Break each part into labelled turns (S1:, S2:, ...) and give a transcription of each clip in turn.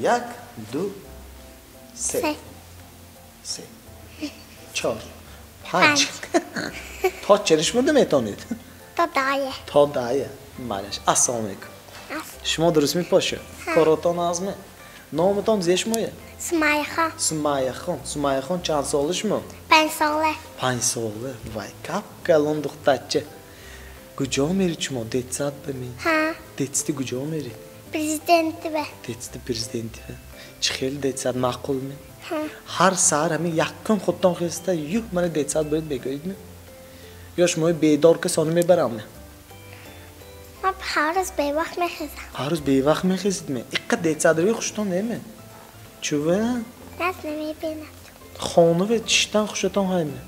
S1: یک دو سه سه چهار پنج تا چرش مونده میتونید
S2: تا دایه
S1: تا دایه معلش السلام علیکم شما درست میپاشه کاراتان ازمه نامتان زیش مویه سمایه خان چند سالش مو
S2: 5 ساله
S1: 5 ساله وای کپ کلون دخترچه کجا میری شما دتسات بمی دتستی کجا میری
S2: پرزیدنتی به
S1: دتستی پرزیدنتی به چه خیلی دتسات معقول می هر ساعت همین یکم خودتان خسته یه من دتسات باید بگویید می یا شما بیدار که سانو میبرم می
S2: ما هر روز به وقت میخیزم
S1: هر روز به وقت میخیزید می اینقدر دتسات روی خوشتان نمی چوه
S2: دست نمیبینم
S1: خانه و چیشتن خوشتان های می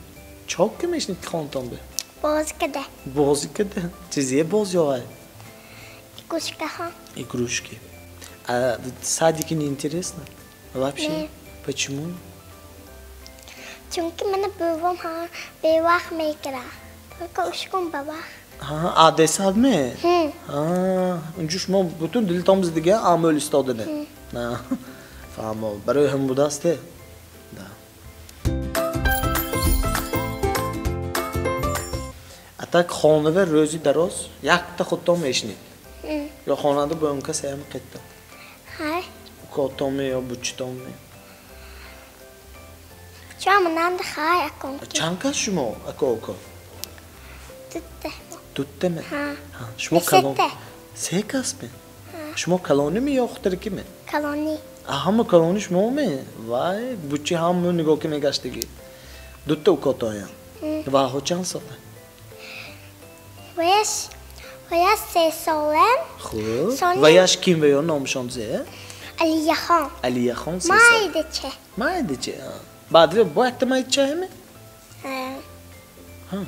S1: چاک که میشنید خانتان به
S2: باز کده
S1: بازی کده چیزیه بازی های
S2: گوشکه ها
S1: игрушки. А садики не интересно? Вообще?
S2: Нет.
S1: Почему?
S2: چونکه من بابام ها به وقت میگیره گوشکم بابا
S1: Ha, adesad mi? Ha, اونجا شما bütün دلتامız دیگه عمل استاده نه. نه. فهمو. برای هم بوداسته. نه. اتاق خانه و روزی دراز یک تا خودتان میشنید. یا خانه با اون کسی هم قطع.
S2: های
S1: کاتام یا بچتام می.
S2: چرا منم خواهی اکن
S1: چند کس شما اکا
S2: دیده
S1: دوته می.
S2: ها
S1: شما کلان.
S2: سته.
S1: سه کس می. شما کلانی می یا خودت کی می؟
S2: کلانی
S1: همه کلانی شما می. وای بچه همه نگاه که میگشتگی. دوته اکاتایم. و ها چند ساله؟
S2: ویش 3 ساله
S1: خوب.
S2: سانی-
S1: و یاش کیم و یا نامشان زه؟
S2: علیه خان
S1: علیه خان 3 ساله.
S2: مایده چه
S1: مایده چه؟ بعد با یک مایده چه همه؟ ها.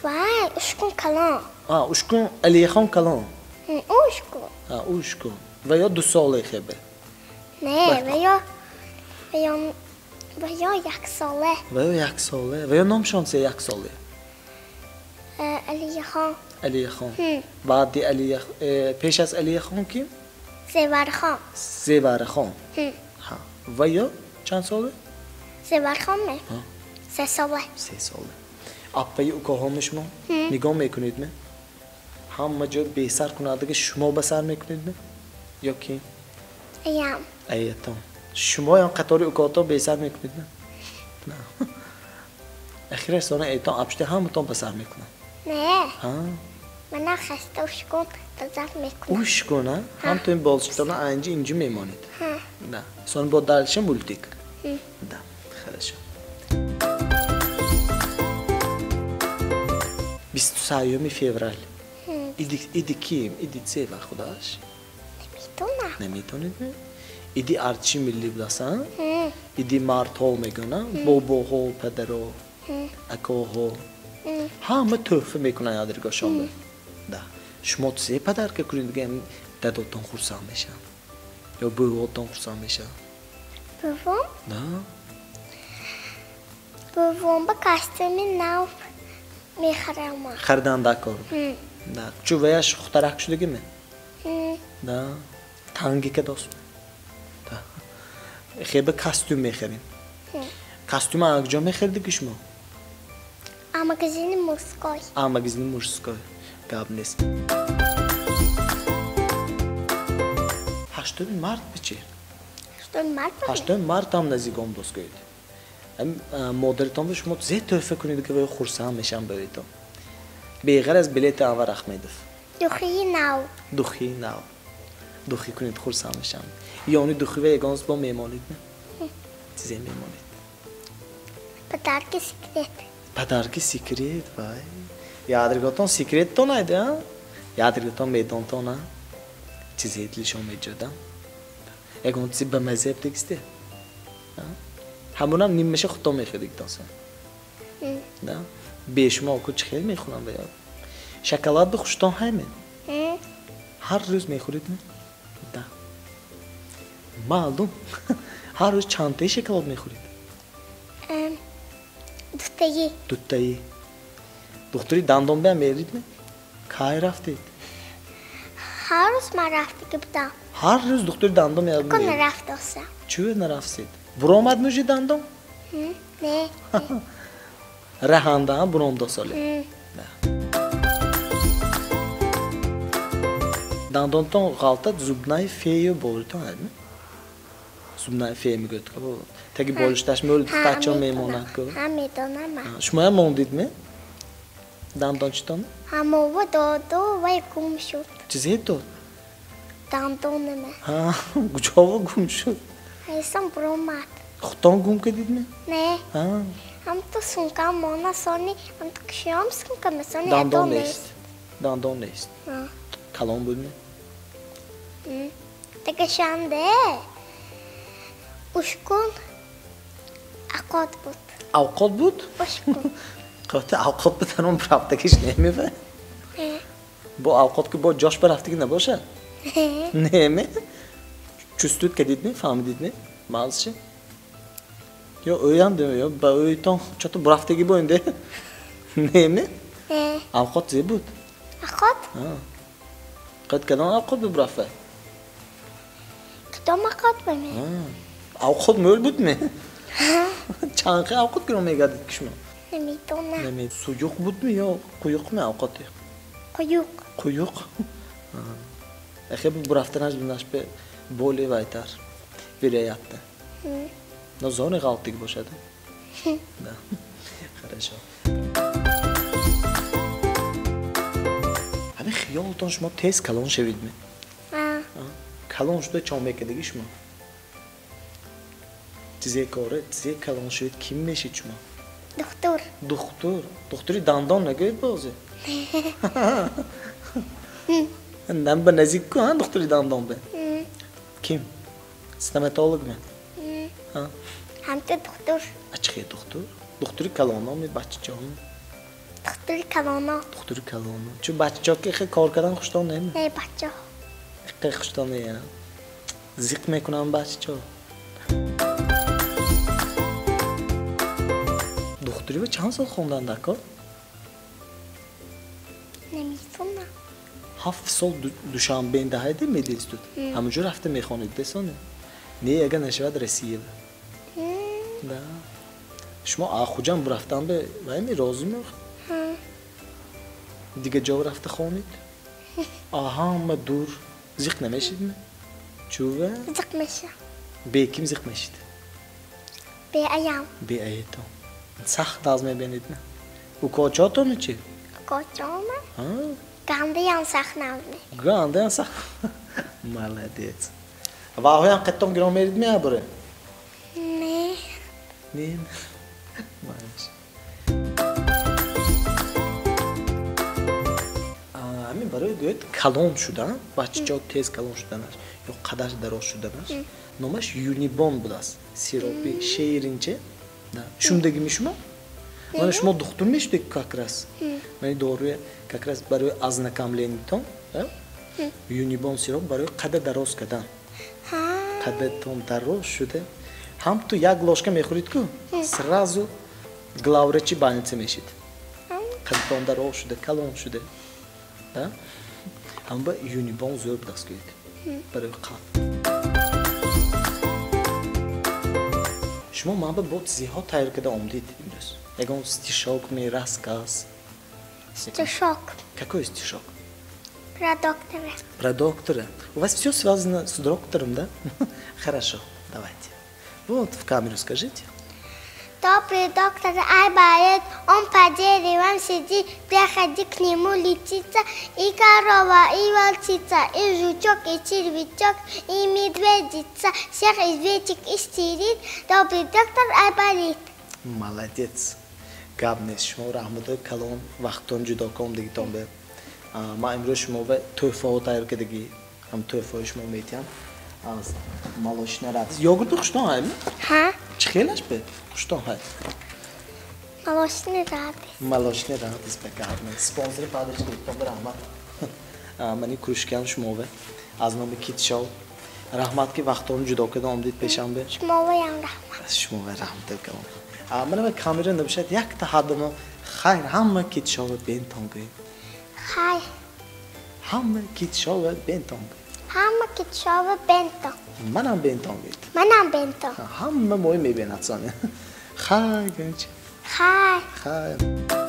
S2: وای اشکون کلان
S1: اشکون علیه خان کلان.
S2: اشکون
S1: اشکون. و یا 2 ساله خیبه.
S2: نه ویا 1 ساله
S1: و یا 1 ساله. و یا نامشان سه 1 ساله.
S2: علیه خان
S1: علیه خان. بعد علیه پیش از علیه خان کیم؟
S2: زیور خان
S1: زیور خان. ها. و یا چند ساله؟
S2: زیور خان می 3 ساله
S1: 3 ساله. اپای اوکاهامش ما نگاه میکنید می؟ همه جا بیسر کننده که شما بسر میکنید می؟ یا کی؟
S2: ایم
S1: ایتان. شما یا قطاری اوکاتا بیسر میکنید می؟ نه. اخیره سانه ایتان اپشته همه تان بسر میکنن.
S2: نه
S1: ها.
S2: من خسته اشکون بزرگ میکنم
S1: اوش کنه هم تو این بازشتانه اینجا میمانید. نه. سانه با دلشه مولتیک. نه. خیلی شد. 23 فевраль. ایدی کیم؟ ایدی چه وقت خداش؟
S2: میتونم
S1: نمیتونید می؟ ایدی ارچی ملی بودستن؟ ایدی مرد ها میگنن؟ بابا ها، پدر ها، اکا ها همه تحفه میکنن یادرگاه به ده شما چه پدر که کنید دیگه داداتان خورسان میشن یا باباتان خورسان میشن
S2: بابام
S1: نه؟
S2: بابام با کاستومی نو میخرم
S1: خریدن دکار نه چو ویشخترک شده می؟ نه تنگی که داست خیلی کاستوم میخریم کاستوم اگجا میخریدی که شما؟
S2: مگزین موسکای
S1: مگزین مورسکای گاب نیست 8 مارت بچه 8 مارت هم نزدیکم دوست کنید مادرتان به شما زیاد تحفه کنید که خورسان میشن بریتون بغیر از بلیت آور احمدف دوخی نو دوخی کنید خورسان میشن یعنی دوخی و یگانس با میمانید نه چیزی میمانید پدرکی سیکریت وای یادرگاتون سیکریت تو نایده ها یادرگاتون میدون تو نه چیزی ایتلیشون میجودم یکون چیزی به مذهب تکسته همون هم نیم میشه خودتا میخیدید دانسن نه بیشما کچ خیلی میخونم بیاد شکلات خوشتان همین هر روز میخورید نه نه معلوم هر روز چند تا شکلات میخورید دوتایی دختری دندان بهم میرید نه کای رفتید
S2: هر روز من رفته بودم.
S1: هر روز دکتر دندان میاد
S2: کنه
S1: میگه
S2: رفتم.
S1: چوه نرفتید برآمد میشه دندان
S2: نه.
S1: رهنده هم برام دو ساله دندان تون غلطت زوبنای فیو بولتون هست زوبنای فیو میگوید که بود تاکی بولشتش میولد بچه ها میموند که
S2: هم میدونم.
S1: شما هم موندید می؟ دندان چطور؟
S2: همه و دادو و گم شد.
S1: چیزی تو؟
S2: دندان من.
S1: ها کجا گم شد؟
S2: ایسان برآمد.
S1: خودتان گم کردید می؟
S2: نه.
S1: ها
S2: هم تو سونکم مانا سانی هم تو کشیم سونکم مثلا
S1: دندان نیست دندان نیست کلام بود می؟
S2: تکشنده اشکون عقاد بود.
S1: اوقات بود؟
S2: اشکون.
S1: قطع اوقات بتنم برفتگیش نمیفه؟ با اوقات که با جاش برفتگی نباشه؟ نمی؟ چستود کدید می؟ فهمیدید می؟ مالشه؟ یا اویان دیمه یا با اویتان چطور برفتگی باینده؟ نمی؟ اوقات زی بود؟
S2: عقاد؟
S1: قد کدام اوقات ببرفته؟
S2: کدام عقاد بمی؟
S1: اوقات مول بود می؟ چند اوقات گرام میگردید کشما؟
S2: نمیدونم.
S1: نمی سویوق بود می یا قیوق می اوقاتی؟
S2: قیوق.
S1: قیوق؟ اخی برفتنش بیناش به بولی وایتر ویرایته نه زون غلطی باشه نه خراشو همین خیالتون شما تیز کلان شوید می کلان شده چون میکردگی شما چیزی کاره چیزی کلان شوید کیم میشید شما دکتری دندان نگوید بازه نم به نزدیک کن دکتری دندان به کیم استماتولوگ می
S2: هم تو دکتر.
S1: چه دکتری کلانا می بچه جان
S2: دکتری کلانا.
S1: دکتری کلانا چون بچه که خیلی کار کردن خوشتان نمی
S2: نه بچه ها
S1: خیلی خوشتان نمی زیق میکنم بچه ها دکتری به چند سال خوندن دکا؟
S2: نمیدونم.
S1: 7 سال دوشنبه این دهه دی میدیستود همونجور رفته میخوانید بسانه نه اگه نشود رسیه نه شما آخوجان برفتن به وایمی رازی میخ دیگه جا رفته خوانید آها ما دور زیق نمیشید می چوبه
S2: زیق میشه.
S1: به کیم زیق میشید
S2: به ایام.
S1: به ایتون سخت از میبینید نه او کاچاتون چی
S2: کجا من؟ گنده هم سخت نبود.
S1: گنده هم سخت مالدیت و آهوی هم قطعم گرام میرید می بره
S2: نه.
S1: نه مالش همین برای گوید کلان شدن بچه جا تیز کلان شدن یا قدر دراز شدن نامش یونیبون بود است سیروپی شیرینچه شوندگی میشما من شما دکتر میشدید کاکراس من دوروی کاکراس برای از نکاملینتون یونیبون سیروپ برای قدر دراز کردن قدرتون دراز شده هم تو یک ложка میخورید که سرازو گلاورچی больнице میشید قدرتون دراز شده کلان شده هم با یونیبون زور دست کنید برای قلب شما ما به بود زیاد تایر کده آمدید امروز یکم استشاق میراث کاس
S2: Стишок.
S1: какой стишок
S2: Про доктора.
S1: про доктора у вас все связано с доктором да хорошо давайте вот в камеру скажите
S2: Добрый доктор Айбарет, он по деревам сидит, приходи к нему летится и корова, и волчица, и жучок, и червячок, и медведица, всех извечек истерит. Добрый доктор Айбарет.
S1: молодец габнес шумо раҳматои калон вақтон ҷудо ком дигитон бе ма имрӯз шумо ба тӯҳфаҳо тайёр кардагӣ ҳам тӯҳфаҳои шумо метиҳам аз молочина радис йогурту хуштон ҳай
S2: Ха?
S1: чӣ хелаш бе хуштон ҳай
S2: Молочный радис.
S1: молочина радис бе габнес спонсори падаш дигитон бе раҳмат мани кружкам шумо бе аз номи китшов раҳмат ки вақтон ҷудо карда омдид пешам бе
S2: Шумоваям рахмат.
S1: шумо бе раҳматои калон мана ба камера набошад якта ҳаддамо хайр ҳама китшова бентон гӯед
S2: Хай.
S1: همه کیتشاو بنتام
S2: همه کتشاو بنتا
S1: منم بنتام گید
S2: منم بنتا
S1: همه مهم میبیند سانه خای گنچ
S2: خای
S1: خای